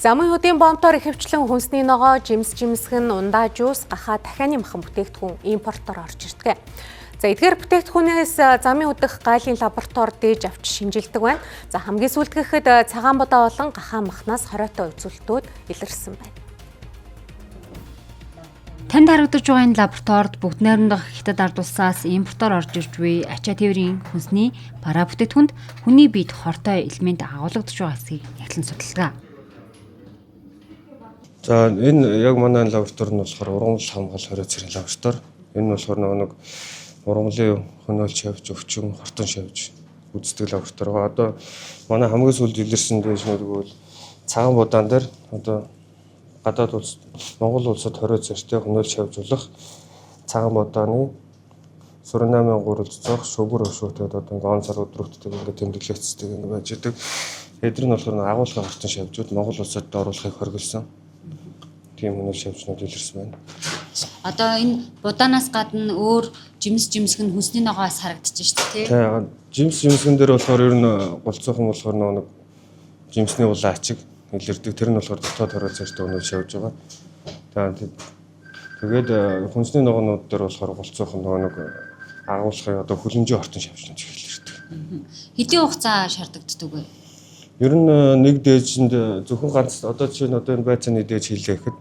Замын хөдийн бомтоор ихэвчлэн хүнсний ногоо, жимс жимсгэн, ундаа жуус, гахаа, дахианы махан бүтээгдэхүүн импортоор орж ирдэг. За эдгээр бүтээгдэхүүнээс замын хөдөх гайлын лаборатори дээж авч шинжилдэг байна. За хамгийн сүүлд гэхэд цагаан будаа болон гахаа махнаас хориотой үзүүлэлтүүд илэрсэн байна. Танд харагдаж байгаа энэ лабораторид бүгд найрамдах Хятад ард улсаас импортоор орж ирж буй ачаа тээврийн хүнсний бараа бүтээгдэхүүнд хүний биед хортой элемент агуулгадж байгаа эсэхийг нягтлан судалдаг. За энэ яг манай лаборатори нь болохоор ургамал хамгаал хорио цэрийн лаборатори. Энэ нь болохоор нэг ургамлын хөнөөл шавж, өвчин, хортон шавж үздэг лаборатори байгаа. Одоо манай хамгийн сүүлд илэрсэн дэжнүүд бол цагаан будаан дээр одоо гадаад улс Монгол улсад хорио цэртэй хөнөөл шавжуулах цагаан будааны Суринамын гурвалцоох шүгэр өшөөтэд одоо ингээ он сар өдрүүдтэй ингээ тэмдэглэгддэг ингээ байж идэг. Эдгээр нь болохоор агуулгын хортон шавжууд Монгол улсад оруулахыг хориглосон. Тийм хөнөөл шавжнууд илэрсэн байна. Одоо энэ будаанаас гадна өөр жимс жимсгэн хүнсний ногоос харагдаж шүү дээ, тий? Жимс жимсгэн дээр болохоор ер нь голцоохон болохоор нэг жимсний улаан ачиг илэрдэг. Тэр нь болохоор дотоод хорио цэртэй хөнөөл шавж байгаа. Тэгээд хүнсний ногоонууд дээр болохоор голцоохон нэг агуулгын одоо хүлэмжийн хортон шавжнууд илэрдэг. Хэдийн хугацаа шаардлагатай вэ? Ер нь нэг дээжинд зөвхөн ганц одоо жишээ нь одоо энэ байцааны дээж хийлээ гэхэд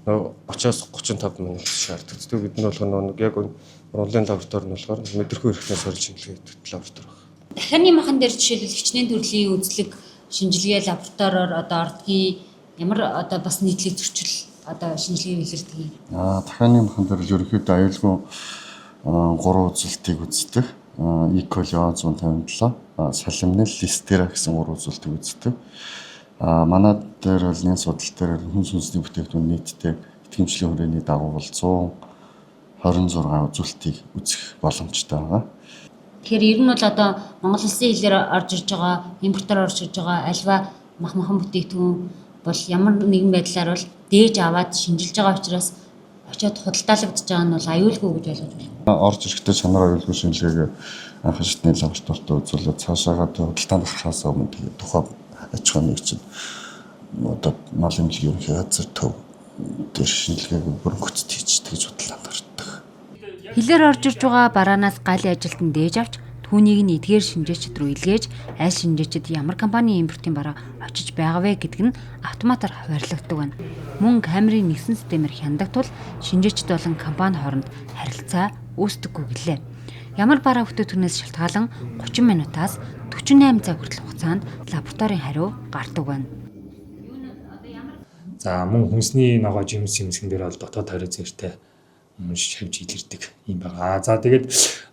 30-аас 35 минут шаардлагатай. Бид нь болохоор нэг яг ургамлын лаборатори нь болохоор мэдрэхүй эрхтнээс сорилт шинжилгээ хийдэг лаборатори байна. Дахианы махан дээр жишээлбэл хичнээн төрлийн үзлэг шинжилгээ лабораториор одоо ордгийн ямар одоо бас нийтлэг зөрчил одоо шинжилгээ илэрдэг юм? Дахианы махан дээр л ерөнхийдөө аюулгүй гурван үзэлтийг үздэг. E. coli 157, салмонелла, листериа гэсэн гурван үзүүлэлтийг үздэг. Манай дээр бол энэ судал дээр хүн сүнсний бүтээгдэхүүн нийтдээ итгэмжлэлийн хүрээний дагуу бол 126 үзүүлэлтийг үзэх боломжтой байгаа. Тэгэхээр ер нь бол одоо Монгол улсын хилээр орж ирж байгаа, импортоор орж ирж байгаа альва мах махан бүтээгдэхүүн бол ямар нэгэн байдлаар бол дээж аваад шинжилж байгаа учраас очиод худалдаалагдж байгаа нь бол аюулгүй гэж ойлгож байна. Орж ирэхдээ чанар аюулгүй шинжилгээг анхан шатны лабораторид үзүүлээд цаашаагаа худалдаанд гарахаас өмнө тэгээд тухайн аж ахуйн нэг чинь одоо мал эмнэлгийн ерөнхий газар төв дээр шинжилгээг бүрэн гүйцэд хийж тэгж худалдаанд гардаг. Хилээр орж ирж байгаа бараанаас галын ажилтан дээж авч түүнийг нь эдгээр шинжээчид рүү илгээж аль шинжээчид ямар компани импортын бараа очиж байгаа вэ гэдг нь автоматар хуваарлагддаг байна. Мөн камерын нэгсэн системээр хяндаг тул шинжээчид болон компани хооронд харилцаа үүсдэггүй гэлээ. Ямар бараа бүтээгдэхүүнээс шалтгаалan 30 минутаас 48 цаг хүртэл хугацаанд лабораторийн хариу гардаг байна. За мөн хүнсний ногоо жимс жимсгэн дээр бол дотоод хорио цэртэй мөн шавж илэрдэг юм байгаа. За тэгээд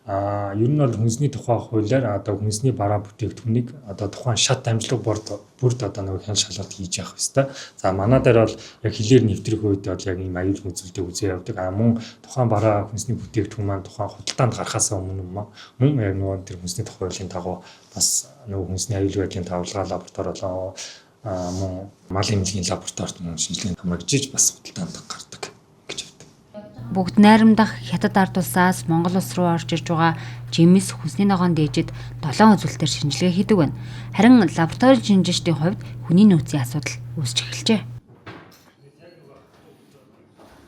ер нь бол хүнсний тухай хуулиар одоо хүнсний бараа бүтээгдэхүүнийг одоо тухайн шат амжилт бүрд одоо нэг хяналт шалгалт хийж явах ёстой. За манай дээр бол яг хилээр нэвтрэх үед бол яг ийм аюулгүй үзүүлэлтийг үзээ явдаг. Мөн тухайн бараа хүнсний бүтээгдэхүүн маань тухайн худалдаанд гарахаас өмнө мөн яг нөгөө тэр хүнсний тухай хуулийн дагуу бас нөгөө хүнсний аюулгүй байдлын тавилгаа лаборатори болон мөн мал эмнэлгийн лабораторид мөн шинжилгээнд хамрагдж бас худалдаанд гардаг. Бүгд найрамдах Хятад ард улсаас Монгол улс руу орж ирж байгаа жимс хүнсний ногоон дээжид 7 үзүүлэлтээр шинжилгээ хийдэг байна. Харин лабораторийн шинжээчдийн хувьд хүний нөөцийн асуудал үүсч эхэлжээ.